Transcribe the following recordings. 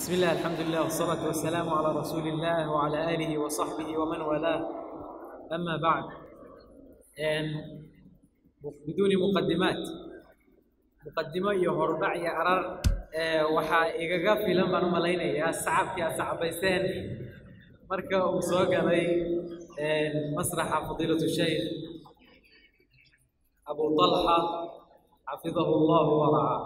بسم الله، الحمد لله، والصلاة والسلام على رسول الله وعلى آله وصحبه ومن والاه، أما بعد. بدون مقدمات، muqadimo iyo hordhac iyo arar waxaa igaga filan baan u malaynayaa sacabkii aad sacabayseen marka uu soo galay masraxa fadiilatu shaykh Abu Talxa, xafidahu Allahu waracaa.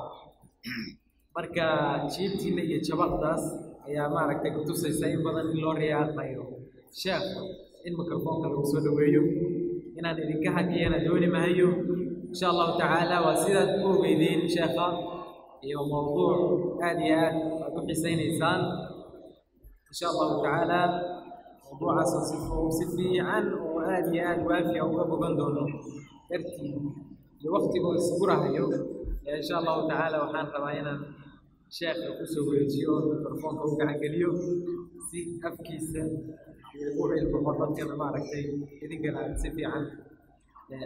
Marka jiibtiina iyo jabaqdaas ayaa maaragtay kutusaysa in badan in loo riyaaqayo sheekh in mikrofoonka lagu soo dhoweeyo. Inaan idinka hakiyana dooni mahayo, insha Allahu tacaala. Waa sidaad ku ogeydeen sheekha iyo mowduuc aad iyo aad aad u xiisaynaysaan, insha Allahu tacaala. Mowduucaas oo si fiican oo aad iyo aad waafiya uga bogan doono dartii iyo waktigoo isgurahayo, insha Allahu tacaala, waxaan rabaa inaan sheekha kusoo wareejiyo mikrofoonka, u gacangeliyo si afkiisa uu ugu cilbaxo dadkana, maaragtay, idinkana aad si fiican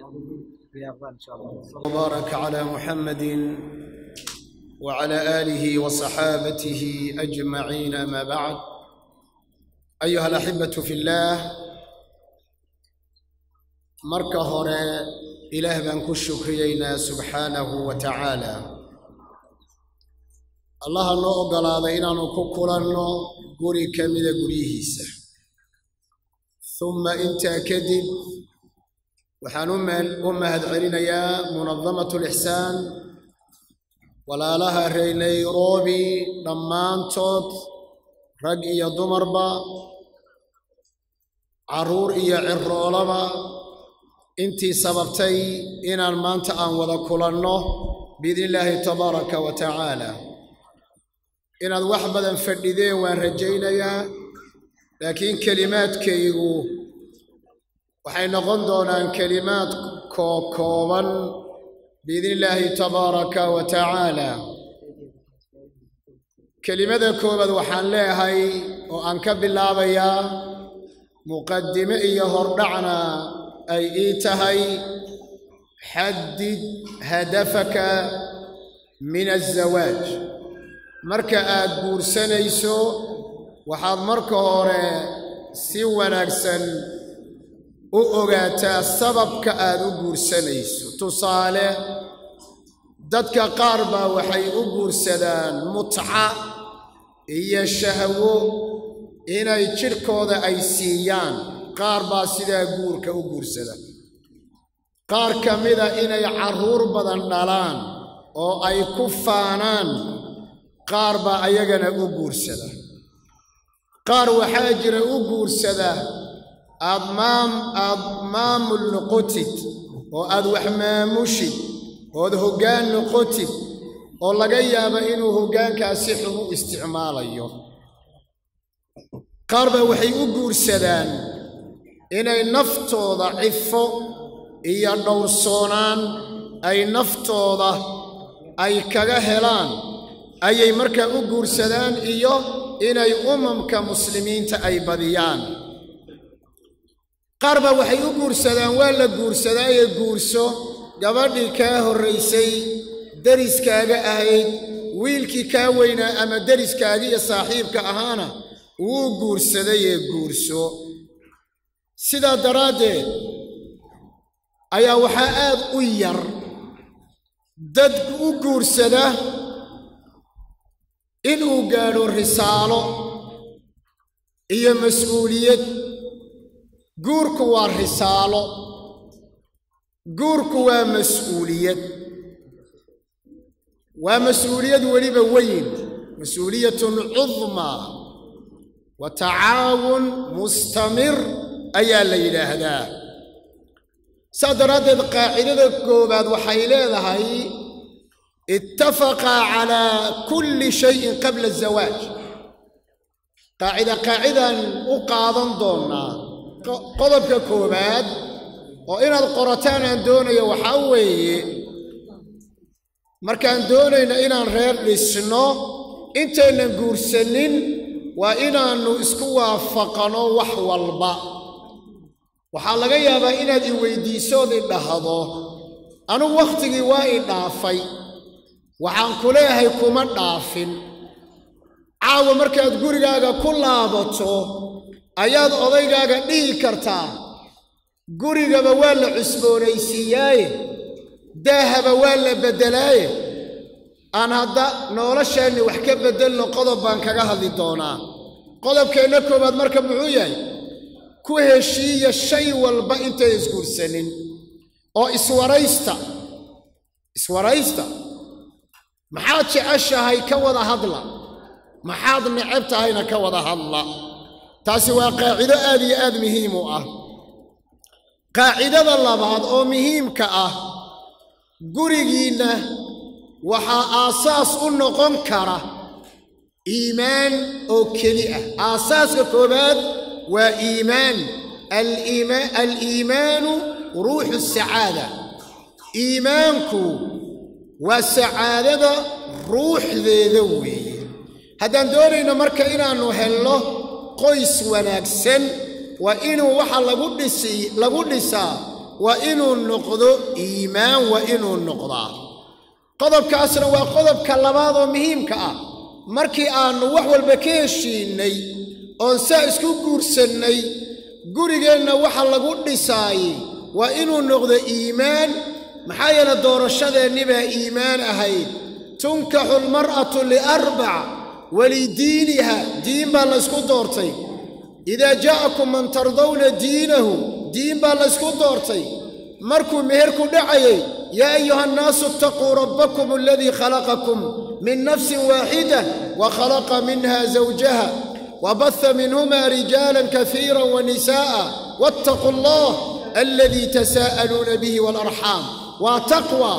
ugu riyaaqdaan, insha Allah. وبارك على محمد وعلى آله وصحابته أجمعين، ما بعد. أيها الأحبة في الله، marka hore Ilaah baan ku shukriyeynaa subxaanahu wa tacaala, Allaha noo oggolaaday inaannu ku kulanno guri ka mida guryihiisa. Uma intaa kadib, waxaan u mahad celinayaa Munadamatu Lixsaan, walaalaha reer Nairobi dhammaantood, rag iyo dumarba, carruur iyo ciroolaba, intii sababtay inaan maanta aan wada kulanno biidni illaahi tabaaraka wa tacaala. Inaad wax badan fadhideen waan rajaynayaa, laakiin kelimaadkaygu waxay noqon doonaan kelimaad kookooban biidni illaahi tabaaraka wa tacaala. Kelimada koobaad waxaan leeyahay oo aan ka bilaabayaa, muqaddime iyo hordhacna ay ii tahay: xaddid hadafaka min azawaaj. Marka aad guursanayso, waxaad marka hore si wanaagsan u ogaataa sababka aad u guursanayso. Tusaale, dadka qaar baa waxay u guursadaan mutca iyo shahwo inay jidhkooda ay siiyaan. Qaar baa sidaa guurka u guursada. Qaar ka mida inay carruur badan dhalaan oo ay ku faanaan, qaar baa ayagana u guursada. Qaar waxaa jira u guursada aad maamul noqotid oo aad wax maamushid ood hoggaan noqotid, oo laga yaabo inuu hoggaankaas si xun u isticmaalayo. Qaar baa waxay u guursadaan inay naftooda cifo iyo dhowrsoonaan ay naftooda ay kaga helaan ayay markaa u guursadaan, iyo inay umamka muslimiinta ay badiyaan. Qaar baa waxay u guursadaan waa la guursadaaye guurso, gabadhii kaa horraysay deriskaaga ahayd, wiilkii kaa weynaa ama deriskaaga iyo saaxiibka ahaana wuu guursadayee guurso. Sidaa daraaddeed ayaa waxaa aad u yar dad u guursada inuu gaadho risaalo iyo mas'uuliyad. Guurku waa risaalo, guurku waa mas'uuliyad, waa mas'uuliyad weliba weyn, mas'uuliyatun cudmaa wa tacaawun mustamir ayaa la yidhaahdaa. Saas daraaddeed, qaacidada koowaad waxay leedahay: ittafaqaa calaa kulli shayin qabla azawaaj. Qaacidan u qaadan doonnaa. Qodobka koowaad oo inaad qorataan aan doonayo waxaa weeye: markaan doonayno inaan reer dhisno, intaynan guursanin waa inaannu isku waafaqano wax walba. Waxaa laga yaabaa inaad i weydiisood i dhahdo: "Anugu wakhtigii waa i dhaafay." Waxaan ku leeyahay, kuma dhaafin. Caawa markaad gurigaaga ku laabato ayaad odaygaaga dhihi kartaa gurigaba waa la cusboonaysiiyaaye, daahaba waa la beddelaaye, aan hadda nolosheenni wax ka beddelno. Qodob baan kaga hadli doonaa. Qodobkeenna koowaad marka muxuu yahay? Ku heshiiya shay walba intay isguursanin oo iswaraysta. Iswaraysta, maxaad jeceshahay ka wada hadla, maxaad neceb tahayna ka wada hadla. Taasi waa qaacido aad iyo aad muhiim u ah. Qaacidada labaad oo muhiimka ah, gurigiinna waxaa aasaas u noqon kara iimaan oo keli ah. Aasaaska koowaad waa iimaan. Aliimaanu ruuxu sacaada. Iimaanku waa sacaadada ruuxdeeda weeye. Haddaan doonayno marka inaannu helno qoys wanaagsan, waa inuu waxa lagu dhisi lagu dhisaa waa inuu noqdo iimaan, waa inuu noqdaa. Qodobkaasna waa qodobka labaad oo muhiimka ah. Markii aannu wax walba ka heshiinnay oon saa isku guursannay, gurigeenna waxa lagu dhisaayey waa inuu noqdo iimaan. Maxaa yeele doorashadeenni baa iimaan ahayd. Tunkaxu almar'atu liarbac: walidiiniha, diin baa laysku doortay; idaa jaa'akum man tardawna diinahu, diin baa laysku doortay. Markuu meherku dhacayay, yaa ayuha annaasu ittaquu rabbakum aladii khalaqakum min nafsin waaxida wa khalaqa minha zawjaha wabatha minhuma rijaalan kasiira wanisaa'a wattaquu allah aladii tasaa'aluuna bihi waalarxaam. Waa taqwa.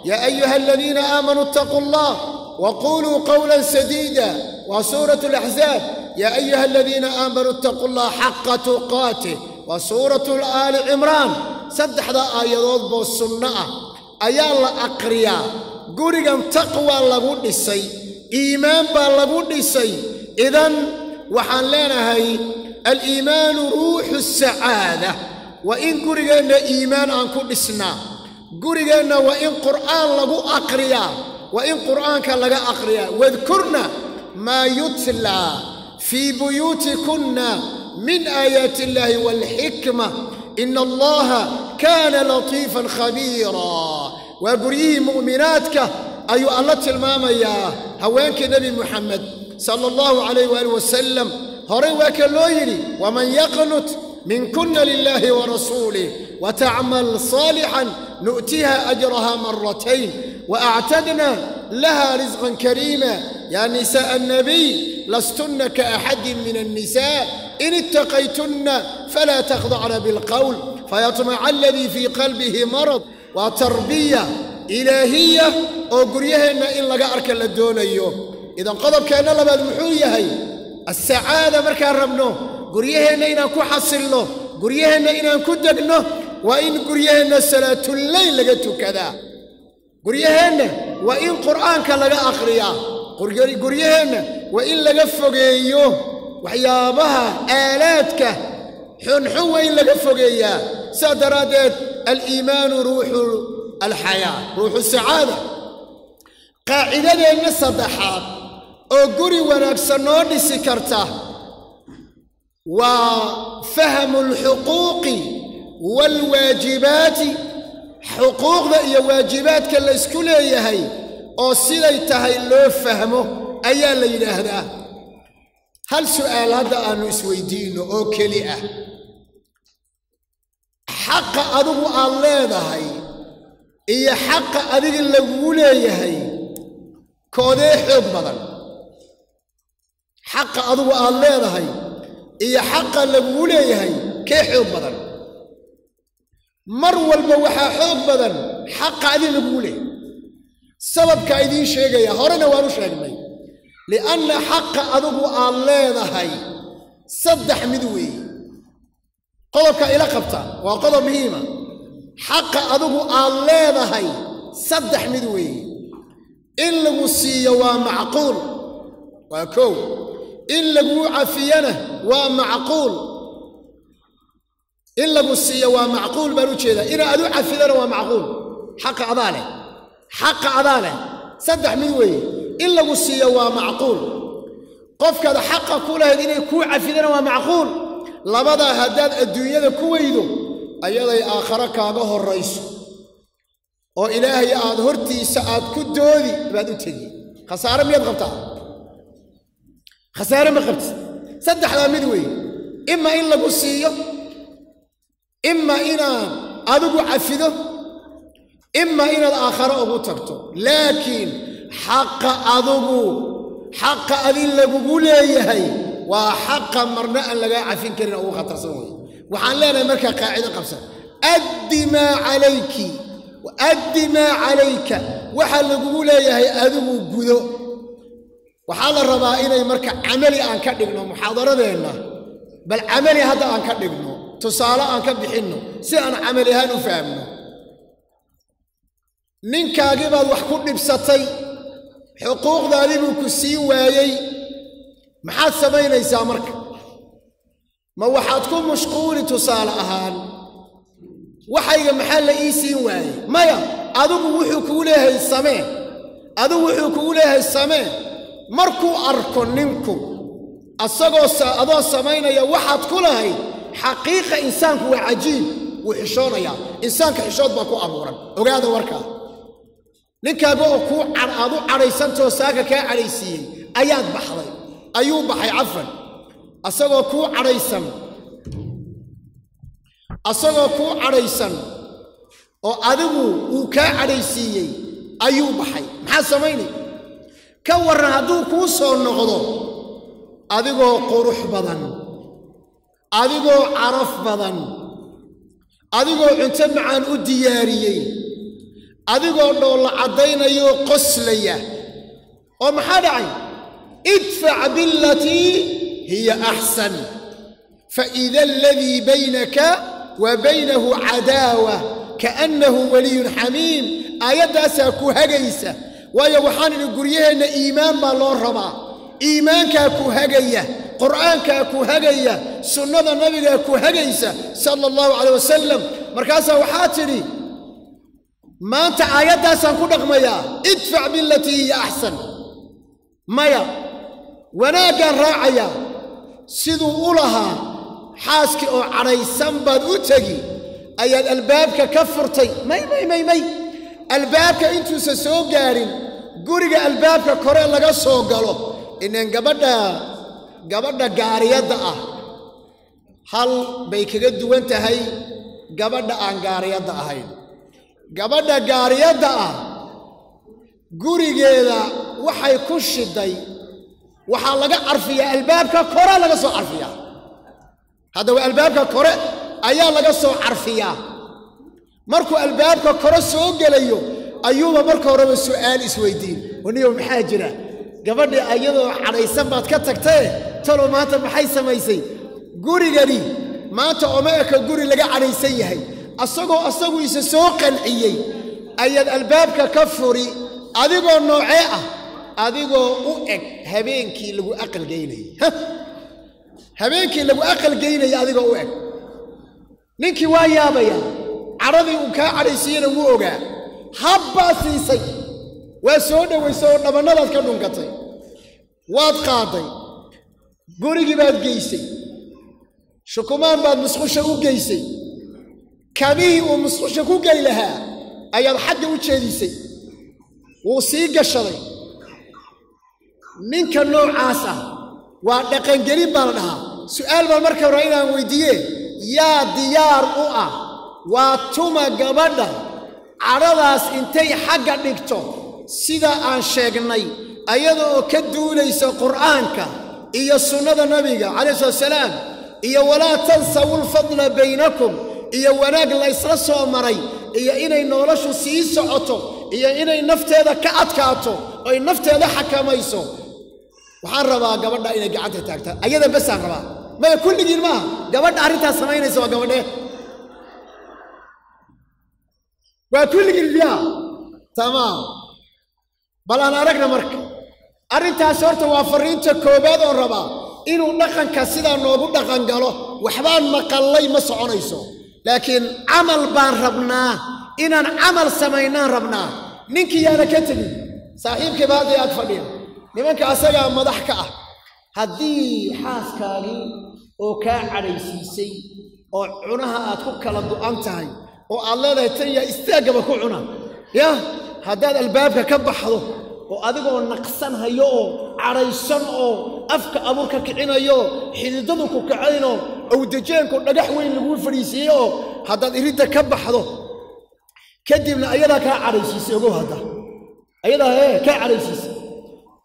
Yaa ayuha aladiina aamanuu ittaquu allah waquuluu qawlan sadiida, waa suuratu alaxzaab. Yaa ayuha aladiina aamanuu ittaquu allah xaqa tuqaatih, waa suuratu aali cimraan. Saddexda aayadood boo sunno ah ayaa la aqriyaa. Gurigan taqwa lagu dhisay, iimaan baa lagu dhisay. Idan waxaan leenahay aliimaanu ruuxu sacaada. Waa in gurigeenna iimaan aan ku dhisnaa. Gurigeenna waa in qur'aan lagu aqriyaa, waa in qur'aanka laga aqriyaa. Wadkurna maa yutlaa fii buyuutikunna min aayaati illaahi waalxikma ina allaha kaana latiifan khabiira. Waa guryihii mu'minaadka ayuu alla tilmaamayaa, haweenkii Nebi Muxamed sala allahu calayh waali wasalam. Horey waa ka loo yidhi: waman yaqnut minkuna lilaahi warasuulih watacmal saalixan nu'tiha ajraha maratayn waactadna laha risqan kariima. Yaa nisaءa annabiy lastunna kaaxadin min annisaa in ittaqaytunna falaa takhdacna bilqowl fayatmaca aladii fii qalbihi marad. Waa tarbiya ilaahiya oo guryaheenna in laga arka la doonayo. Idan qodobkeenna labaad muxuu yahay? Asacaada markaan rabno guryaheenna inaan ku xasilno, guryaheenna inaan ku degno, waa in guryaheenna salaatuleyl laga tukadaa, guryaheenna waa in qur'aanka laga akhriyaa, guryaheenna waa in laga fogeeyo waxyaabaha aalaadka xunxun, waa in laga fogeeyaa. Sidaa daraaddeed aliimaanu ruuxu alxayaa, ruuxu sacaada. Qaacidadeenna saddexaad oo guri wanaagsan noo dhisi karta waa fahamu alxuquuqi waalwaajibaati. Xuquuqda iyo waajibaadka laysku leeyahay oo siday tahay loo fahmo ayaa la yidhaahdaa. Hal su'aal hadda aannu isweydiinno oo keli ah: xaqa adigu aad leedahay iyo xaqa adiga lagugu leeyahay koodee xoog badan? Xaqa adigu aad leedahay iyo xaqa lagugu leeyahay kee xoog badan? Mar walba waxaa xoog badan xaqa adiga lagugu leeyahay. Sababkaa idiin sheegaya, horena waan u sheegnay: lianna xaqa adigu aad leedahay saddex mid weeye. Qodobka ila qabta waa qodob muhiima. Xaqa adigu aad leedahay saddex mid weeye: in lagu siiyo waa macquul, waa kow; in laguu cafiyana waa macquul. In lagu siiyo waa macquul baan u jeedaa, inaad u cafidana waa macquul. Xaqa adaa leh, xaqa adaa leh saddex mid weeye: in lagu siiyo waa macquul. Qofkaad xaqa ku lahayd inay kuu cafidana waa macquul. Labadaa haddaad adduunyada ku weydo, ayaday aakhare kaaga horrayso oo Ilaahay aad hortiisa aad ku doodi baad u tegi. Khasaare miyaad qabtaa? Khasaare ma qabtid. Saddexdaa mid weeye: ima in lagu siiyo, ima inaad adigu cafido, ima inaad aakhare ugu tagto. Laakiin xaqa adigu, xaqa adin lagugu leeyahay waa xaqa marna aan lagaa cafin karin oo ugu khatarsan weeye. Waxaan leenahay markaa qaacido qabsan: addi maa calayki, addi maa calayka. Waxaa lagugu leeyahay adigu gudo. Waxaa la rabaa inay marka camali aan ka dhigno muxaadaradeenna, bal camali hadda aan ka dhigno, tusaale aan ka bixinno si aan camali ahaan u fahamno. Ninkaagii baad wax ku dhibsatay, xuquuqdaadii buu ku siin waayey. Maxaad samaynaysaa marka? Ma waxaad ku mashquuli tusaale ahaan waxayga maxaa la ii siin waayey? Maya, adigu wuxuu kugu leeyahay samee, adigu wuxuu kugu leeyahay samee. Markuu arko ninku asagoo adoo samaynaya waxaad ku lahayd, xaqiiqa insaanku waa cajiib, wuu xishoonayaa. Insaanka xishood baa ku abuuran, ogaada warkaa. Ninkaaga oo kuu aad u cadhaysantao saaka kaa cadhaysiiyey ayaad baxday, ayuu baxay cafan, asagoo kuu cadhaysan, asagoo kuu cadhaysan oo adigu uu kaa cadhaysiiyey ayuu baxay. Maxaa samaynay? Ka warran hadduu kuu soo noqdo adigoo qurux badan, adigoo caraf badan, adigoo cunto macaan u diyaariyey, adigoo dhoolla caddaynayoo qoslaya, oo maxaa dhacay? Idfac bilatii hiya axsan faida aladii baynaka wa baynahu cadaawa kaannahu waliyun xamiim. Aayaddaasaa ku hagaysa. Waayo waxaan idhi guryaheenna iimaan baa loo rabaa. Iimaankaa ku hagaya, qur'aankaa ku hagaya, sunnada nabigaa ku hagaysa sala allahu calayh wasalam. Markaasaa waxaa tidhi maanta aayaddaasaan ku dhaqmayaa, idfac bilatii hiya axsan. Maya, wanaaggaan raacayaa. Siduu u lahaa xaaskii oo cadhaysan baad u tegi, ayaad albaabka ka furtay. May may may may, albaabka intuusan soo gaarin guriga albaabka kore laga soo galo. Inaan gabadha gaariyadda ah hal bay kaga duwan tahay gabadha aan gaariyadda ahayn. Gabadha gaariyadda ah gurigeeda waxay ku shiday waxaa laga carfiyaa albaabka kore, laga soo carfiyaa. Haddaba albaabka kore ayaa laga soo carfiyaa. Markuu albaabka kore soo gelayo ayuuba marka horeba su'aal isweydiin: waniyo maxaa jira? Gabadhii ayadoo cadhaysan baad ka tagtae, talow maanta maxay samaysay? Gurigani maanta oma eka guri laga cadhaysan yahay. Asagoo asagu isa soo qanciyey ayaad albaabka ka furi, adigoo noocee ah, adigoo u eg habeenkii lagu aqalgeynayey, habeenkii lagu aqalgeynayay adigoo u eg. Ninkii waa yaabayaa, cadhadii uu kaa cadhaysiiyena wuu ogaa. Habbaa siisay, waa soo dhowaysay oo dhabannadaad ka dhunkatay, waad qaadday, gurigii baad geysay, shukumaan baad musqusha u geysay, kabihii uu musqusha ku geli lahaa ayaad xagga u jeedisay, wuu sii gashaday. Ninka noocaas ah waa dhaqangelin baa la dhahaa. Su'aal baan marka hore inaan weydiiye: yaa diyaar u ah? Waa tuma gabadha cadhadaas intay xagga dhigto sida aan sheegnay, ayada oo ka duulaysa qur'aanka iyo sunnada nabiga calayhi salatu wasalaam iyo walaa tansawu lfadla baynakum iyo wanaag la ysla soo maray iyo inay noloshu sii socoto iyo inay nafteeda ka adkaato oy nafteeda xakamayso? Waxaan rabaa gabadha inay gacanta taagtaan, ayada basaan rabaa. Maya, kulligiin maaha. Gabadha arrintaas samaynaysa waa gabadhee? Waa kulligiin biyaa? Tamaam. Bal aan aragna marka arrintaas. Horta waa farriinta koowaad oon rabaa inuu dhaqanka sidaa noogu dhaqan galo. Waxbaan maqallay ma soconayso, laakiin camal baan rabnaa, inaan camal samaynaan rabnaa. Ninkii yaana ka tegin saaxiibkiiba hadda aad fadhiya, nimanka asagaa madax ka ah. Haddii xaaskaagii oo kaa cadhaysiisay oo cunaha aad ku kala go'an tahay oo aad leedahay tan yaa istaaggaba ku cuna, ya haddaad albaabka ka baxdo oo adigoo naqsan hayo oo cadhaysan oo afka abuur ka kicinayo, xididadu ku kacaynoo awdajeenku dhagax weyn laguu fadhiisiiyey, oo haddaad iridda ka baxdo kadibna ayadaa kaa cadhaysiisay, ogow hadda ayadaa kaa cadhaysiisay,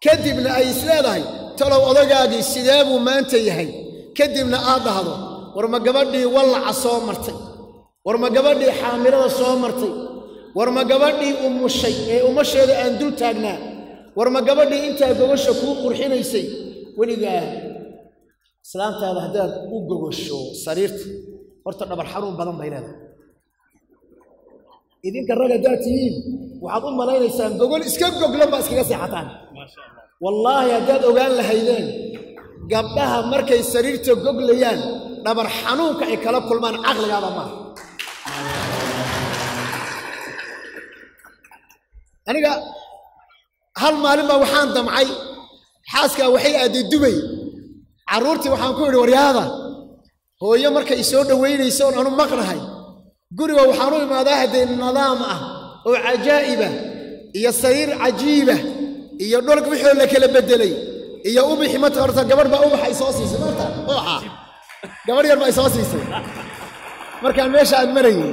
kadibna ay is leedahay talow odagaagii sidee buu maanta yahay, kadibna aad dhahdo war ma gabadhii wallaca soo martay, war ma gabadhii xaamilada soo martay, war ma gabadhii umushay ee umasheeda aan dul taagnaa, war ma gabadhii intaa gogosha kuu qurxinaysay. Weligaa islaantaada haddaad u gogosho sariirta, horta dhabar xanuun badan bay leedahay. Idinka rag haddaad tihiin waxaad u malaynaysaan gogol iska goglan baa iskaga seexataan. Wallaahi haddaad ogaan lahaydeen gabdhaha markay sariirta goglayaan dhabar xanuunka ay kala kulmaan caqligaada maaha. Aniga hal maalin baa waxaan damcay, xaaskaa waxay aaday Dubay, carruurtii waxaan ku idhi waryaada hooyo markay isoo dhowaynayso oon anu maqnahay guriga waxaan u imaadaa haddee nidaam ah oo cajaa'iba iyo sariir cajiiba iyo dhulka wixii la kala beddelay iyo ubixi marta horta gabadh baa ubaxa isoo siisay, marta ubaxa gabadh yar baa isoo siisay markaan meesha aan marayay.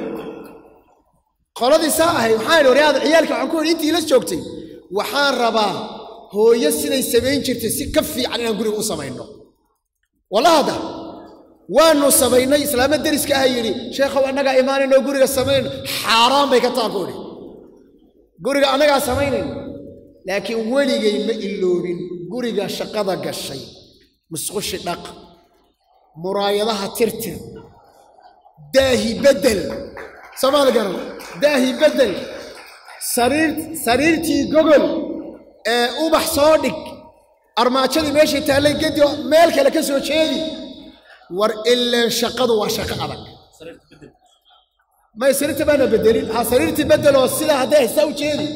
Qoladii saa ahay waxaan idhi waryaada ciyaalka waxaan ku idhi intii la joogtay waxaan rabaa hooyo siday samayn jirtay si ka fiican inaan guriga u samayno. Wallah hadda waanu samaynay. Islaamo deriska ah yidhi sheekhow annagaa imaanayno guriga samaynayno, xaaraan bay ka taan ku idhi, guriga annagaa samaynayno. Laakiin weligay ma iloobin guriga shaqada gashay, musqushi dhaq, muraayadaha tirtir, daahi beddel, soomaali garan, daahi beddel, sariirtii gogol, ee ubax soo dhig, armaajadii meeshay taallay gedi oo meel kale ka soo jeedi. War ileen shaqadu waa shaqo adag. May sariirta baana bedelin, ha sariirtii bedel oo sidaa hadday haysaa u jeedi.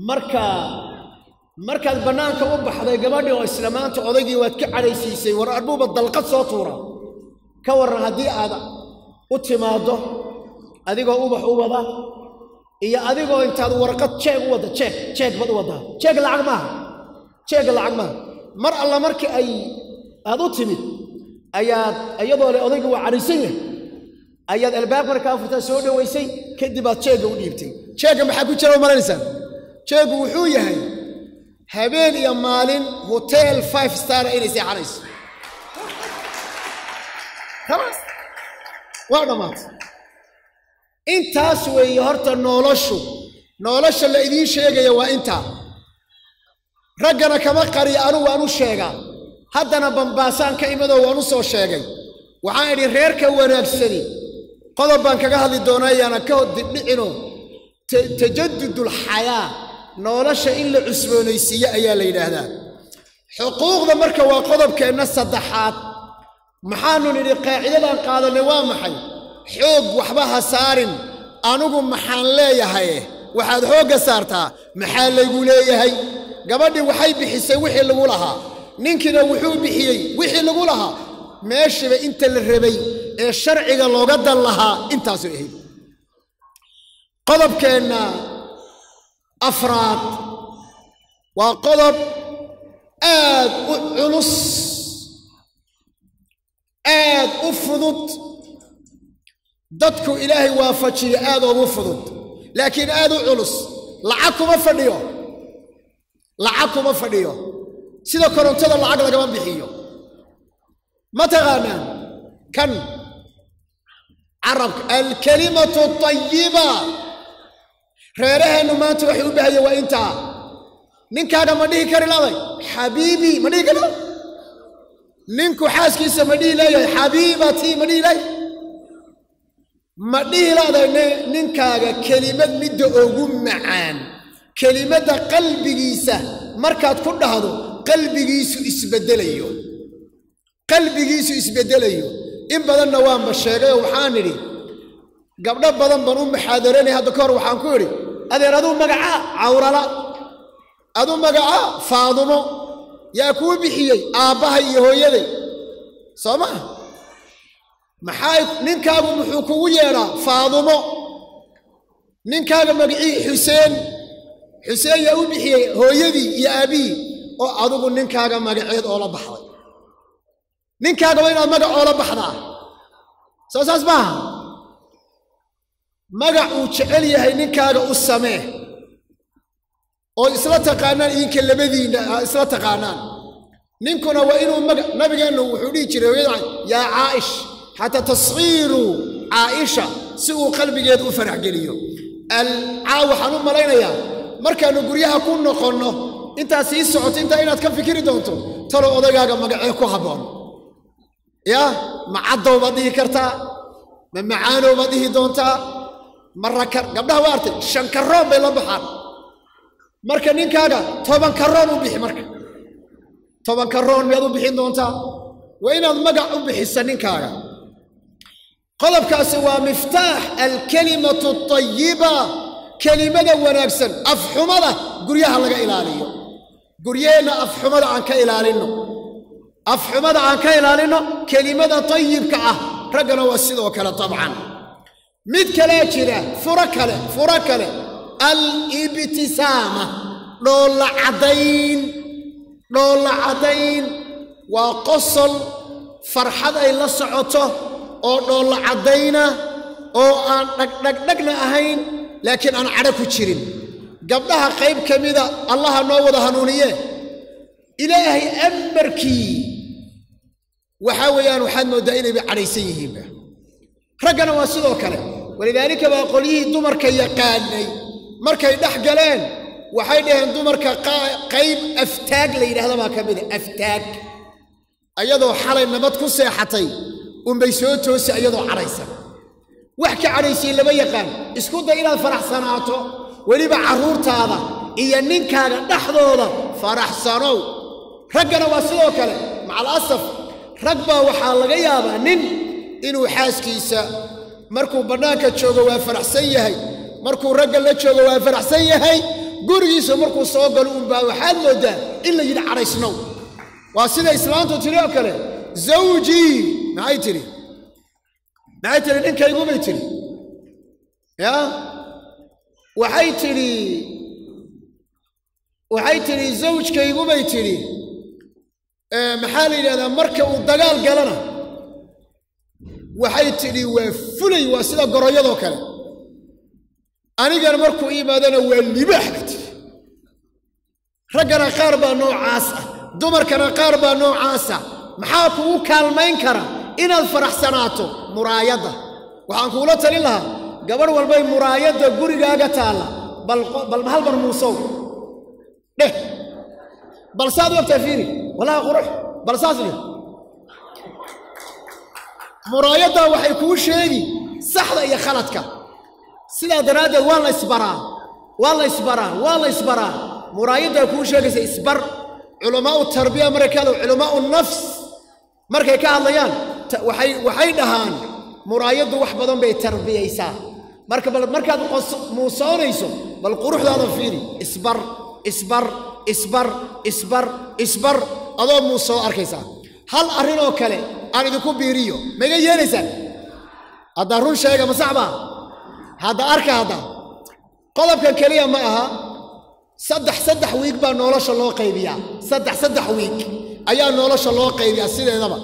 Marka markaad bannaanka u baxday gabadhii oo isla maanta odaygii waad ka cadhaysiisay, war arbuuba dalqad soo tuura. Ka warran haddii aad u timaaddo adigoo ubax u wada iyo adigoo intaad warqad jeeg u wadda, jeeg jeeg baad u waddaa, jeeg lacag maaha, jeegga lacag maaha. Mar alla markii ay aad u timid ayaad iyadoo le odayga waa cadhaysan yahay ayaad albaab markaa furtaa soo dhowaysay, kadib aad jeegga u dhiibtay. Jeegga maxaa ku jira u malanaysaa? Jeeggu wuxuu yahay habeen iyo maalin hotel 5 star inay seexanayso. Khalaas waa dhammaatay. Intaas weeye horta noloshu, nolosha la idiin sheegaya waa intaa. Raggana kama qariya, anugu waan u sheegaa, haddana bambaasaan ka imadoo waan u soo sheegay. Waxaan idhi reerka wanaagsani qodob baan kaga hadli doonaa, yaana ka dibdhicino. Tajadudul xayaa, nolosha in la cusboonaysiiyo ayaa la yidhaahdaa. Xuquuqda marka waa qodobkeenna saddexaad. Maxaanu nidhi qaacidadan qaadanay waa maxay? Xoog waxba ha saarin, anigu maxaan leeyahay, waxaad xoogga saartaa maxaa laygu leeyahay. Gabadhii waxay bixisay wixii lagu lahaa, ninkiina wuxuu bixiyey wixii lagu lahaa. Meeshiiba inta la rabay ee sharciga looga dan lahaa intaasuu ahayd. Qodobkeenna afraad waa qodob aad u culus, aad u fudud, dadku ilaahay waafajiyo aad ugu fudud, laakiin aad u culus. Lacag kuma fadhiyo, lacag kuma fadhiyo, sida korontada lacag lagama bixiyo. Ma taqaanaan kan carabka alkalimatu tayiba? Reeraheennu maanta waxay u baahayeen waa intaa. Ninkaaga ma dhihi kari laday xabiibi? Ma dhihi kari? Ninku xaaskiisa ma dhihi leeyahay xabiibatii? Ma dhihi leeyahay? Ma dhihi laday ninkaaga kelimad midda ugu macaan, kelimadda qalbigiisa markaad ku dhahdo qalbigiisu isbeddelayo, qalbigiisu isbeddelayo? In badanna waanba sheegay oo waxaan idhi gabdho badan baan u muxaadaranay hadda ka hor, waxaan ku idhi adeer aduu magacaa cawrala Adu magaca Faadumo yaa kuu bixiyey? Aabbahay iyo hooyaday, soo maa? Maxay ninkaagu muxuu kugu yeedhaa? Faadumo. Ninkaaga magacii Xuseen. Xuseen yaa u bixiyey? Hooyadii iyo aabbihii. Oo adigu ninkaaga magaceed oola baxday? Ninkaaga waa inaad magac oola baxdaa, soo saas maaha? Magac uu jecel yahay ninkaaga u samee oo isla taqaanaan, idinka labadiinna isla taqaanaan. Ninkuna waa inuu maga nabigeennu wuxuu dhihi jiray hooyada yaa Caa'ish, xataa tasghiiru Caaisha, si uu qalbigeeda u farax geliyo. Alcaa waxaan u malaynayaa markaannu guryaha ku noqonno, intaa sii socoto, intaa inaad ka fikiri doonto: talo odaygaaga magacee ku habboon? Ya ma caddow baad dhihi kartaa, ma macaanow baad dhihi doontaa, ma raka? Gabdhaha waa artay, 5 karoon bay la baxaan. Marka ninkaaga 10 karoon u bixi. Marka 10 karoon miyaad u bixin doontaa? Waa inaad magac u bixisa ninkaaga. Qodobkaasi waa miftaax alkalimatu atayiba, kelimada wanaagsan. Afxumada guryaha laga ilaaliyo. Guryaheenna afxumada aan ka ilaalinno, afxumada aan ka ilaalinno, kelimada tayibka ah. Raggana waa sidoo kale dabcan. Mid kalea jira, furo kale, furo kale: alibtisaama, dhoolla caddayn. Dhoolla caddayn waa qosol farxad ay la socoto oo dhoolla caddayna, oo aan dhagdhagdhagna ahayn, laakiin aan cadho ku jirin. Gabdhaha qayb ka mida, Allaha noo wada hanuuniye, Ilaahay amarkii waxaa weeyaan waxaad mooddaa inayba cadhaysan yihiinba. Raggana waa sidoo kale. Walidaalika baa qolyihii dumarka yaqaanay markay dhex galeen waxay dhaheen dumarka qayb aftaag la yidhahda baa ka mida. Aftaag, ayadoo xalay nabad ku seexatay unbay soo toosi ayadoo cadhaysan. Wax ka cadhaysay lama yaqaan. Isku day inaad faraxsanaato, weliba carruurtaada iyo ninkaaga dhexdooda faraxsanow. Raggana waa sidoo kale. Macal asaf, rag baa waxaa laga yaabaa nin inuu xaaskiisa markuu bannaanka joogo waa faraxsan yahay, markuu ragga la joogo waa faraxsan yahay, gurigiisa markuu soo galo unbaa waxaad mooddaa in la yidhi cadhaysnow. Waa sida islaantu tidhi oo kale: zawjii, maxay tidhi? Maxay tidhi? Ninkaygubay tidhi. Ya waxay tidhi? Waxay tidhi zawjkaygubay tidhi. Maxaa la yidhahdaa? Marka uu dagaal galana, waxay tidhi, waa fulay, waa sida goroyadoo kale. Anigana markuu imaadana waa libaax, bay tidhi. Raggana qaar baa noocaas ah, dumarkana qaar baa noocaas ah. Maxaa kugu kaalmayn kara inaad faraxsanaato? Muraayadda. Waxaan kuula talin lahaa gabadh walbay muraayadda gurigaaga taalla bal hal mar muusow dheh. Bal saad u ogtaa fiiri, wallahi qurux. Bal saas dheh. Muraayaddaa waxay kuu sheegi saxda iyo khaladka. Sidaa daraaddeed waa la isbaraa, waa la isbaraa, waa la isbaraa. Muraayaddaa kuu sheegaysa, isbar. Culamaau tarbiya markay ka hadla, culamaau nafs markay ka hadlayaan, waxay dhahaan muraayaddu wax badan bay tarbiyaysaa. Marka bal markaad muusoonayso, bal quruxdaada fiiri, isbar, isbar, isbar, isbar, isbar, adoo muusoo arkaysaa. Hal arrin oo kale aan idinku biiriyo, maiga yeelaysaan? Haddaa run sheega, ma sax baa? Hadda arka, hadda qodobkan keliya ma aha. Saddex wiig baa nolosha loo qaybiyaa. Saddex wiig ayaa nolosha loo qaybiyaa sideedaba.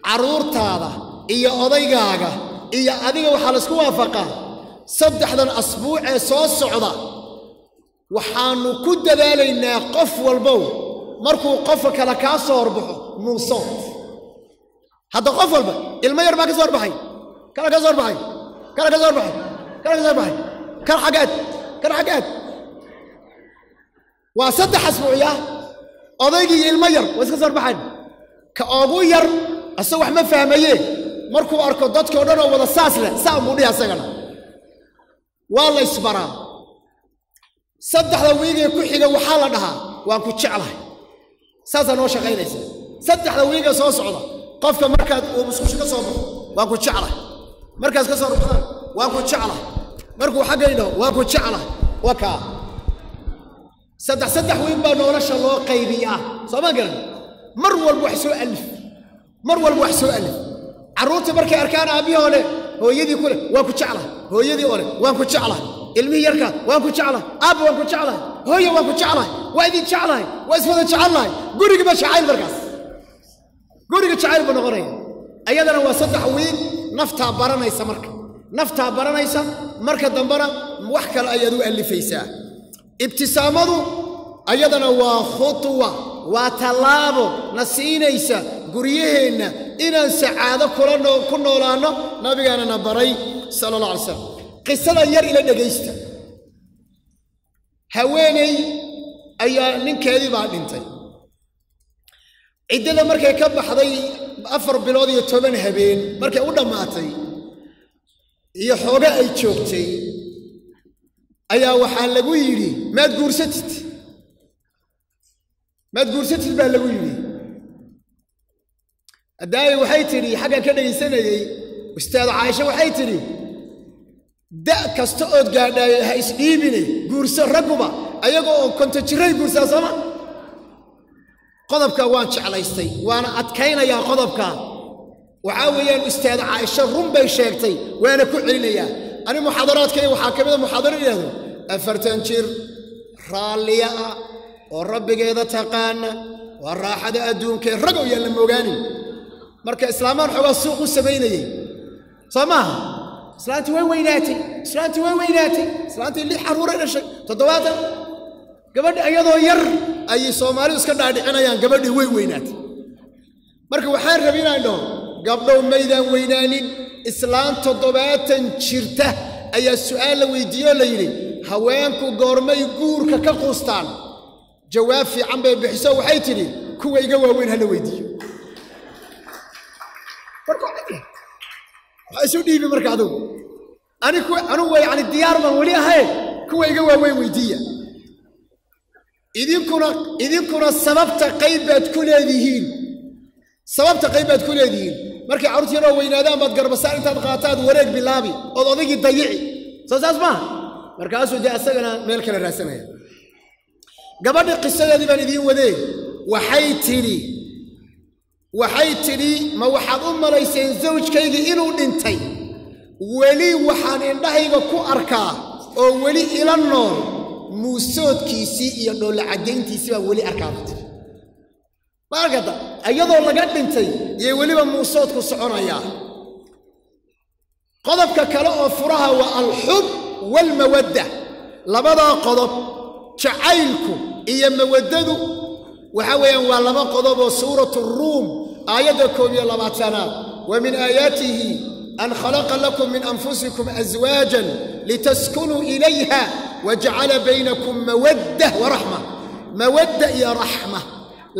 Carruurtaada iyo odaygaaga iyo adiga waxaa laisku waafaqaa 3dan asbuuc ee soo socda waxaannu ku dadaalaynaa qof walbow markuu qofka kale kaa soo horbaxo muusood. Hadda qof walba, ilmo yar baa ka soo horbaxay, kala ka soo horbaxay, kala ka soo horbaxay, kala ka soo horbaxay, kala xaggaad, kala xaggaad. Waa 3 asbuucya. Odaygii iyo ilmo yar waa iska soo horbaxeen. Ka ugu yar asag wax ma fahmaye, markuu arko dadkii o dhan oo wada saas leh, saa buu dhihi asagana. Waa la isbaraa. 3da wiigee ku xiga waxaa la dhahaa waan ku jeclahay. Saasaa noo shaqaynaysa. 3da wiigee soo socda, qofka markaad uu musqusho ka soo baxo, waan ku jeclahay. Markaas ka soo baxdaan, waan ku jeclahay. Markuu xaggay dhaho, waan ku jeclahay. Waa kaa. Saddex saddex wiig baa nolosha loo qaybiyaa, soo ma garan? Mar walba wax soo alif, mar walba wax soo alif. Carruurtii markay arkaan aabbihii oo leh, hooyadii ku leh waan ku jeclahay, hooyadii oo leh waan ku jeclahay, ilmihii yarkaa waan ku jeclahay, aabba waan ku jeclahay, hooya waan ku jeclahay, waa idin jeclahay, waa iswada jecelnahay, gurigiba jacayl. Markaas guriga jacayl buu noqonaya. Ayadana waa 3 wiig. Naftaa baranaysa, marka naftaa baranaysa, marka dambena wax kale ayaad u alifaysaa. Ibtisaamadu ayadana waa khutwa, waa tallaabo na siinaysa guryaheenna inaan sacaado kula ku noolaanno. Nabigaana na baray sala Allah alay slam. Qisada yar ila dhegaysta. Haweeney ayaa ninkeedii baa dhintay. Ciddada markay ka baxday, 4 bilood iyo 10 habeen markay u dhammaatay iyo xooga ay joogtay, ayaa waxaa lagu yidhi, "Maad guursatid? Maad guursatid?" baa lagu yidhi. Haddaayi waxay tidhi, xaggan ka dhegaysanayey ustaad Caaisha, waxay tidhi, "Da' kasta ood gaadhaayo ha isdhiibine, guurso." Ragguba ayagoo oo 50 jiray guursaa, sooma? Qodobka waan jeclaystay, waana adkaynayaa qodobka. Waxaa weeyaan, ustaad Caaisha run bay sheegtay, waana ku celinayaa. Ani muxaadaraadkayga waxaa ka mid a muxaadaro yidhahdo, 40 jir raalliya ah oo rabbigeeda taqaana waa raaxada adduunkee, ragow yaan la moogaanin. Marka islaamaan xoogaa suuq u samaynayey, soo maaha? Islaantii way weynaatay, islaantii way weynaatay, islaantii lix carruuray dhashay, 70. Gabadhi iyadoo yar ayay Soomaalidu iska dhaadhicinayaan gabadhii way weynaatay. Marka waxaan rabi inaan dhaho, gabdhow, maydaan weynaanin. Islaan 70 jirta ayaa su'aal la weydiiyey oo la yidhi, "Haweenku goormay guurka ka quustaan?" Jawaab fiican bay bixiso. Waxay tidhi, "Kuwa iga waaweyn ha la weydiiyo." Marka waxaa isu dhiibi marka adugu, anigu yani diyaar baan weli ahayn, kuwa iga waaweyn weydiiya. Idinkuna sababta qayb baad ku leedihiin, sababta qayb baad ku leedihiin. Markay carruurta yaroo weynaadaan baad garbasaar intaad qaataad wareeg bilaabi ood odaygii dayici, soo saas maaha? Markaasuu dee asagana meel kale raadsanaya. Gabadhi qisadeedii baan idiin wadee. Waxay tidhi, "Ma waxaad u malayseen zawjkaygii inuu dhintay? Weli waxaan indhahayga ku arkaa oo weli ila nool muusoodkiisii iyo dhoolla caddayntiisii baan weli arkaa," bay tidhi. Ma arkata? Iyadoo laga dhintay iyo weliba muusoodku soconayaa. Qodobka kale oo furaha waa alxub waalmawadda. Labadaa qodob, jacaylku iyo mawaddadu, waxa weeyaan waa laba qodob oo suuratu Ruum aayadda 21aad, "Wa min aayaatihi an khalaqa lakum min anfusikum aswaajan litaskunuu ilayha wajacala baynakum mawadda wa raxma." Mawadda iyo raxma,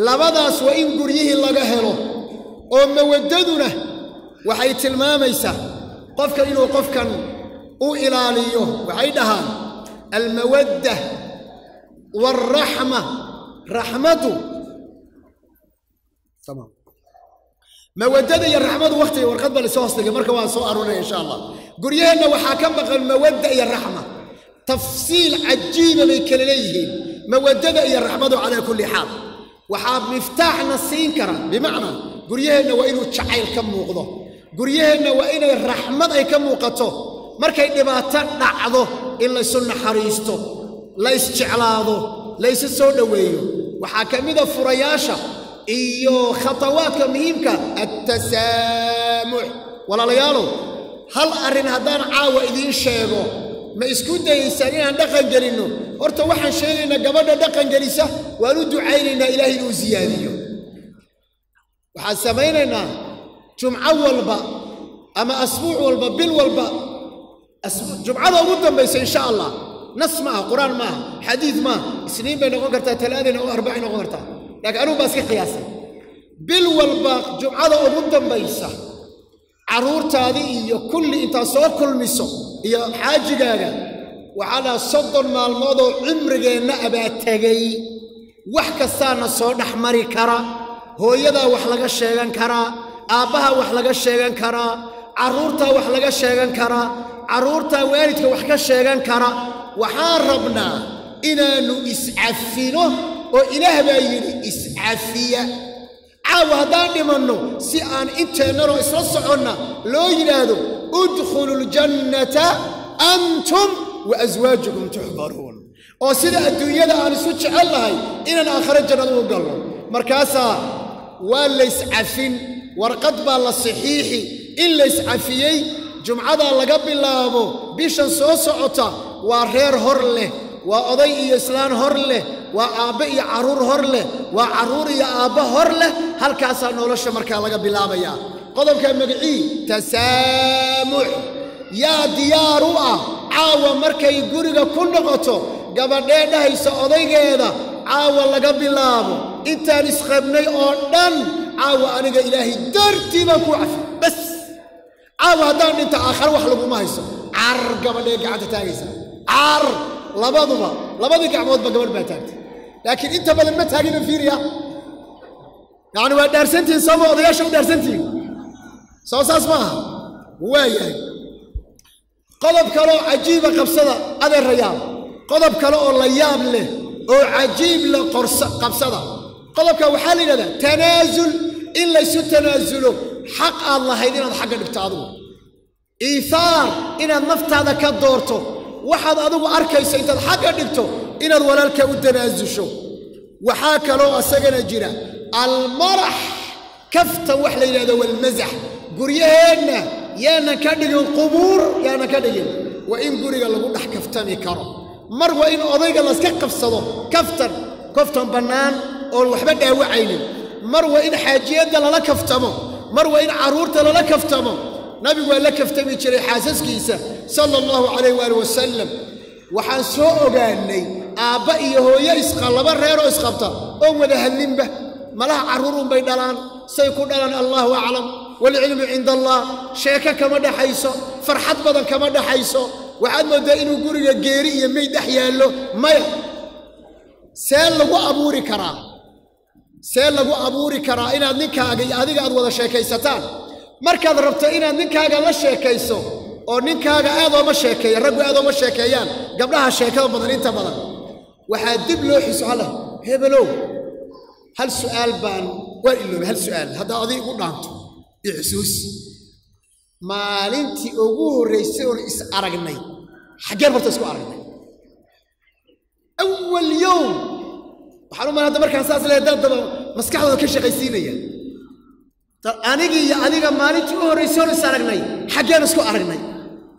labadaas waa in guryihii laga helo. Oo mawaddaduna waxay tilmaamaysaa qofkan inuu qofkan u ilaaliyo. Waxay dhahaan almawadda waalraxma, raxmadu, tamaam. Mawaddada iyo raxmadu, wakhtiga warqad baa lasoo hoosdhigay, marka waan soo aruurinaya insha Allah. Guryaheenna waxaa ka maqan mawadda iyo raxma. Tafsiil cajiiba bay kala leeyihiin mawaddada iyo raxmadu. Calaa kulli xaal, waxaa miftaaxna siin kara, bimacnaa guryaheenna waa inuu jacayl ka muuqdo, guryaheenna waa inay raxmad ay ka muuqato. Markay dhibaato dhacdo in laysu naxariisto, la isjeclaado, laysu soo dhoweeyo. Waxaa ka mida furayaasha iyo khatawaadka muhiimka attasaamux. Walaalayaalow, hal arrin haddaan caawa idiin sheego, ma isku dayaysaan inaan dhaqan gelinno? Horta waxaan sheegaynaa, gabadha dhaqan gelisa waan u ducaynaynaa Ilaahay inuu siyaadiyo. Waxaan samaynaynaa jumco walba ama asbuuc walba, bil walba, jumcada ugu dambaysa insha Allah. Nas ma aha, Qur-aan ma aha, xadiid maaha. Isniin bay noqon kartaa, Talaadayna oo Arbacay noqon kartaa, laakiin anugu baa iska qiyaasay. Bil walba jumcada ugu dambaysa carruurtaadii iyo kulli intaad soo kulmiso iyo xaajigaaga, waxaa dhaha 30 maalmoodoo cimrigeenna abaa tegey. Wax kastaana soo dhex mari kara. Hooyadaa wax laga sheegan karaa, aabbaha wax laga sheegan karaa, carruurtaa wax laga sheegan karaa, carruurtaa waalidka wax ka sheegan kara. Waxaan rabnaa Inaannu iscafino oo Ilaah baa yidhi iscafiya. Caawa haddaan dhimanno si aan inteennanoo isla soconna loo yidhaahdo udkhulu ljannata antum wa aswaajukum tuxbaruun, oo sida adduunyada aan isu jecel lahay inaan aakhare jannada u galno. Markaasaa waa layscafin, warqad baa la saxiixi in layscafiyey. Jumcadaa laga bilaabo bishan soo socota waa reer hor leh, waa oday iyo islaan hor leh, waa aabbe iyo carruur hor leh, waa carruur iyo aabbe hor leh. Halkaasaa nolosha markaa laga bilaabayaa. Qodobka magacii tasaamux. Yaa diyaar u ah caawa markay guriga ku noqoto gabadhee dhahaysa odaygeeda caawa laga bilaabo intaan isqabnay oo dhan caawa aniga Ilaahay dartii baan kuu cafi bas, caawa haddaan dhinta aakhare wax laguma hayso. Car gabadhee gacanta taagaysa, car labaduba, labadii gacmoodba gabadh baa taagtay, laakiin inta badan ma taagina. Fiiriya, yacni waa dhaarsantihiin sooma? Odayaasha u dhaarsantihiin soo saas ma aha? Waa yahay. Qodob kaleoo cajiiba qabsada adeerayaal, qodob kale oo la yaab leh oo cajiib leh qorsa qabsada. Qodobka waxaa la yidhahdaa tanaasul, in laysu tanaasulo xaq aad lahayd inaad xagga dhigto adigu, iihaar inaad naftaada ka doorto, waxaad adigu arkayso intaad xagga dhigto inaad walaalka u tanaasusho. Waxaa kaloo asagana jira almarax, kaftan wax la yidhahdo, walmasax. Guryaheenna yaanan ka dhigin qubuur, yaanan ka dhigin. Waa in guriga lagu dhex kaftami karo. Mar waa in odayga layska qabsado kaftan, kaftan bannaan oon waxba dhaawacaynin. Mar waa in xaajiyadda lala kaftamo, mar waa in carruurta lala kaftamo. Nabigu waa la kaftami jiray xaasaskiisa sala allahu calayh waali wasalam. Waxaan soo ogaanay aabba iyo hooyo isqa, laba reeroo isqabta oon wada hadlinba, malaha carruur unbay dhalaan, say ku dhalaan allahu aclam waalcilmu cinda allah. Sheeko kama dhaxayso, farxad badan kama dhaxayso, waxaad mooddaa inuu guriga geeri iyo meyd dhex yaallo. Maya, see lagu abuuri karaa? See lagu abuuri karaa inaad ninkaaga iyo adiga aad wada sheekaysataan? Markaad rabto inaad ninkaaga la sheekayso, oo ninkaaga aad ooma sheekeeya, raggu aad ooma sheekeeyaan, gabdhaha sheekada badan inta badan, waxaa dib loo xiso halla hebelow hal su'aal baan waan iloobay, hal su'aal haddaa adig igu dhaanto iyo xusuus, maalintii ugu horraysay oon is aragnay xaggeen horta isku aragnay? Awal yowm. Waxaan u malay hadda markaan saas leeyahay dad daba maskaxdooda ka shaqaysiinaya. Anigii iyo adiga maalintii u horraysay oon is aragnay xaggeen isku aragnay?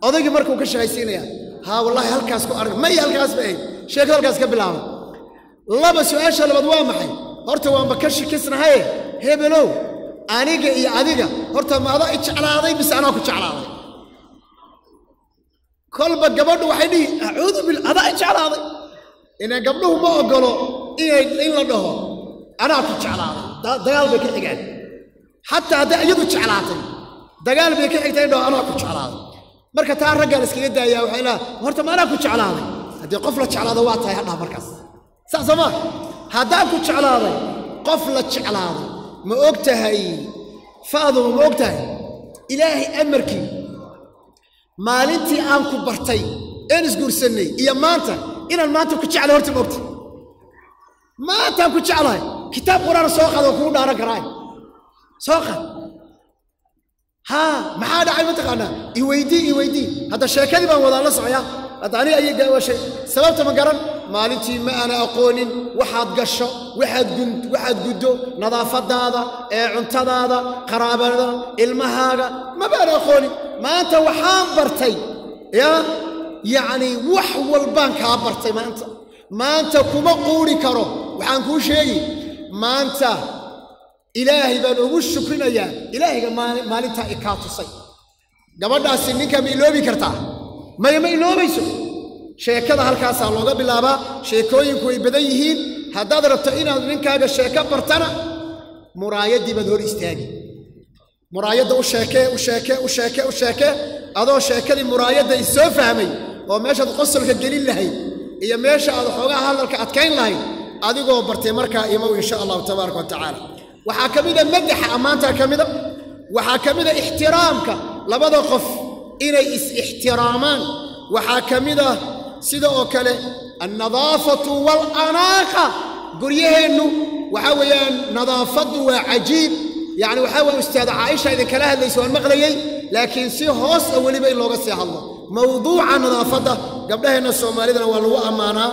Odaygii markuu ka shaqaysiinaya, haa wallaahi halkaas ku aragnay, maya halkaas bay ahayd, sheekada halkaas ka bilaabay. Laba, su'aasha labaad waa maxay? Horta waanba ka shikisnahaye hebelow, aniga iyo adiga horta ma adaa i jeclaaday mise anaa ku jeclaaday? Kolba gabadhu waxay dhihi acuudu bil adaa i jeclaaday. Inaan gabdhuhu ma ogolo inay in la dhaho anaa ku jeclaaday, dagaal bay ka xigaan. Xataa hadday iyadu jeclaatay dagaal bay ka xigtay in dhaho anaa ku jeclaaday. Marka taa raggaa la iskaga daayaa, waxay leedahay horta ma anaa ku jeclaaday? Haddii qof la jeclaado waa tahay hadhaha markaas, saas soo maa? Haddaan ku jeclaaday, qof la jeclaaday ma og tahay? Faaduba ma og tahay Ilaahay amarkii maalintii aan ku bartay een isguursannay iyo maanta inaan maanta ku jeclay? Horta ma ogtahay maantaan ku jeclahay? Kitaab qur-aan soo qaad oo kugu dhaaran karaa, soo qaad. Haa, maxaa dhacay mataqaanaa? Iweydii, iweydii hadda sheekadii baan wadaa la socoyaa hadda aniga ayay shay sababta ma garan. Maalintii ma aana aqoonin waxaad gasho, waxaad gun, waxaad guddo, nadaafadaada ee cuntadaada, qaraabada, ilmahaaga maba aana aqoonin. Maanta waxaan bartay yaa yacni wax walbaan kaa bartay maanta. Maanta kuma quuri karo. Waxaan kuu sheegi maanta Ilaahay baan ugu shukrinayaa Ilaahayga maalintaa i kaa tusay. Gabadhaasi ninka ma iloobi kartaa? Maya, ma iloobayso. Sheekada halkaasaa looga bilaabaa. Sheekooyinku way badan yihiin. Haddaad rabto inaad ninkaaga sheeko bartana, muraayaddii baad hor istaagi, muraayadda u sheekee, u sheekee, u sheekee, u sheekee, adoo sheekadii muraayadda is soo fahmay oo meeshaad qosolka gelin lahayd iyo meesha aad xoogaa hadalka adkayn lahayd adigoo bartay markaa imow insha allahu tabaaraka wa tacaala. Waxaa ka mida madaxa ammaantaa ka mida, waxaa ka mida ixtiraamka, labada qof inay is-ixtiraamaan. Waxaa ka mid ah sida oo kale Annadaafatu waalanaaqa, guryaheennu waxaa weeyaan nadaafaddu waa cajiib. Yacni waxaa weeye ustaada Caaisha idinkala hadlaysa waan maqlayey, laakiin si hoos a weliba in looga sii hadlo mawduuca nadaafadda. Gabdhaheenna Soomaalidana waa lagu ammaanaa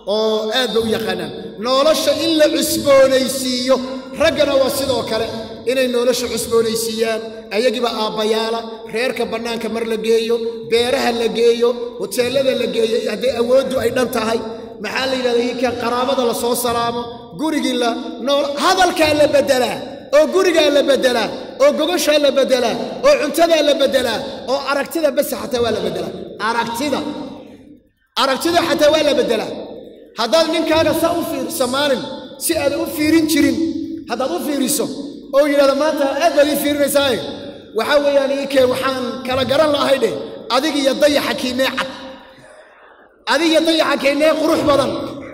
oo aad bay u yaqaanaan nolosha in la cusboonaysiiyo. Raggana waa sidoo kale inay nolosha cusboonaysiiyaan, ayagiiba aabbayaala, reerka bannaanka mar la geeyo, beeraha la geeyo, hoteellada la geeyo haddii awooddu ay dhan tahay. Maxaa la yidhahda, ikan qaraabada la soo salaamo, gurigii la nool, hadalkaa la beddelaa oo gurigaa la beddelaa oo gogoshaa la beddelaa oo cuntadaa la beddelaa oo aragtida bas xataa waa la beddelaa. Aragtida xataa waa la beddelaa. Haddaad ninkaaga saa u fiiriso maalin si aad u fiirin jirin, haddaad u fiiriso oo yidhahdo maanta aad baad ii fiirinaysaaye, waxaa weeyaan iikee waxaan kala garan lahay dheh, adig iyo dayaxa kiinee cad, adig iyo dayaxa kiinee qurux badan,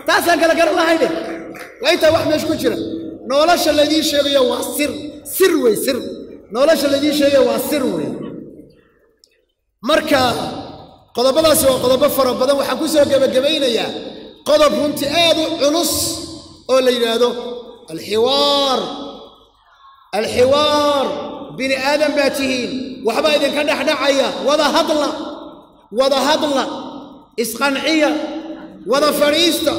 taasaan kala garan lahay dheh. Waa intaa wax meesha ku jira. Nolosha laydiin sheegayo waa sir, sir wey, sir. Nolosha laydiin sheegayo waa sir wey. Marka qodobadaasi waa qodobo fara badan. Waxaan ku soo gebagabaynayaa qodob runtii aad u culus oo la yidhaahdo alxiwaar. Alxiwaar, bini aadam baa tihiin, waxbaa idinka dhexdhacaya. Wada hadla, wada hadla, isqanciya, wada fadhiista.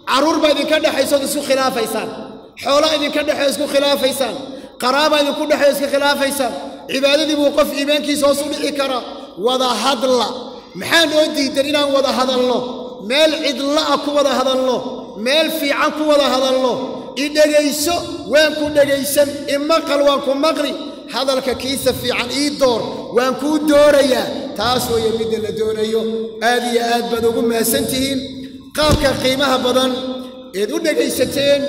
Carruur baa idinka dhexaysa ood isku khilaafaysaan, xoolaa idinka dhexeyo isku khilaafaysaan, qaraabaa idinku dhexeyo iska khilaafaysaan, cibaadadii buu qof iimaankiisa hoos u dhici karaa. Wada hadla. Maxaa noo diidan inaan wada hadalno, meel cidla'a ku wada hadalno, meel fiican ku wada hadalno? I dhegayso, waan ku dhegaysan, imaqal, waan ku maqli, hadalka kiisa fiican ii door, waan kuu doorayaa. Taas weeye midda la doonayo. Aad iyo aad baad ugu mahadsan tihiin qaabka qiimaha badan eed u dhegaysateen.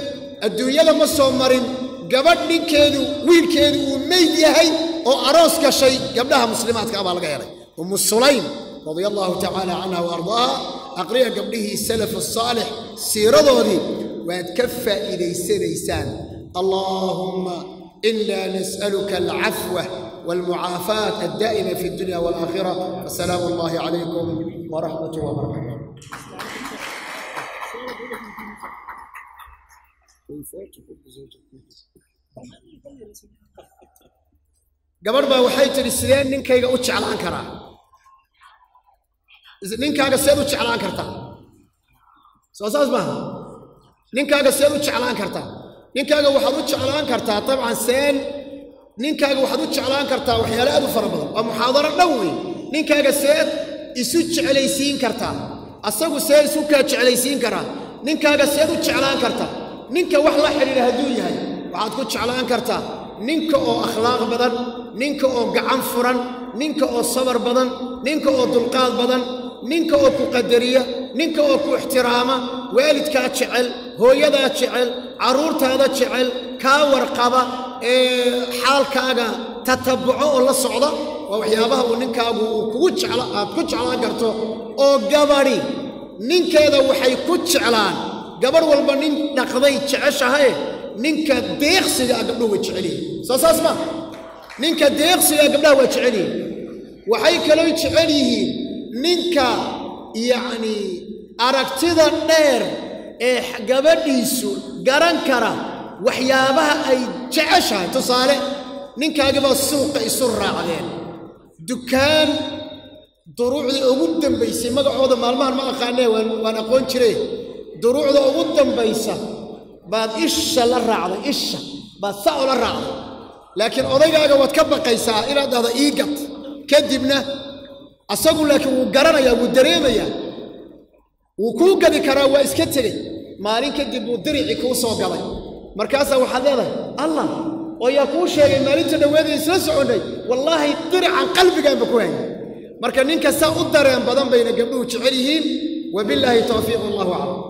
Adduunyada ma soo marin gabadh ninkeedu wiilkeedu uu meyd yahay oo aroos gashay. Gabdhaha muslimaadka ah baa laga helay, Umu Sulaym radia allahu tacaala canha wa ardaaha. Aqriya gabdhihii salaf asaalix siiradoodii, waad ka faa'iidaysanaysaan. Allaahumma ina nas'aluka alcafwa والمعافاة الدائمة في الدنيا والآخرة. فسلام الله عليكم ورحمته وبركاته. Gabadh baa waxay tidhi, sideen ninkayga u jeclaan karaa? Ninkaaga seed u jeclaan kartaa? Soo saas maaha? Ninkaaga seed u jeclaan kartaa? Ninkaaga waxaad u jeclaan kartaa dabcan, seen ninkaaga waxaad u jeclaan kartaa waxyaale aad u fara badan, waa muxaadaro dhan wey. Ninkaaga seed isu jeclaysiin kartaa? Asagu see isu kaa jeclaysiin karaa? Ninkaaga seed u jeclaan kartaa? Ninka wax la xidhiidha hadduu yahay, waxaad ku jeclaan kartaa ninka oo akhlaaq badan, ninka oo gacan furan, ninka oo sabar badan, ninka oo dulqaad badan, ninka oo ku qadariya, ninka oo ku ixtiraama, waalidkaa jecel, hooyadaa jecel, carruurtaada jecel, kaa warqaba, ee xaalkaaga tatabuco oo la socda. Waa waxyaabaha uu ninkaagu uu kugu jecla aad ku jeclaan karto. Oo gabadhi ninkeeda waxay ku jeclaan, gabadh walba nin dhaqday jeceshahaye, ninka deeqsiga ah gabdhuhu way jecel yihiin. Soo saas ma? Ninka deeqsiga gabdhaha waa jecel yihiin. Waxay kaloo jecel yihiin ninka yacni aragtida dheer ee gabadhiisu garan kara waxyaabaha ay jeceshahay. Tusaale, ninkaagibaa suuqa isu raacdeen, dukaan duruucdii ugu dambaysay, magacooda maalmahan ma aqaanee, waan aqoon jire, duruucda ugu dambaysa baad isha la raacday, isha baad saa ula raacday. Laakiin odaygaaga waad ka baqaysaa inaad dhahdo ii gad. Kadibna asagu laakiin wuu garanayaa, wuu dareemayaa, wuu kuu gadi karaa. Waa iska tegey. Maalin kadib buu diricii kuu soo galay. Markaasaa waxaad leedahay, Allah, oo yaa kuu sheegay maalinta dhoweeda isla soconnay? Wallaahi dirican qalbigaanba ku hayay. Marka ninka saa u dareen badan bayna gabdhuhu jecel yihiin. Wabilaahi towfiiq, allahu aclam.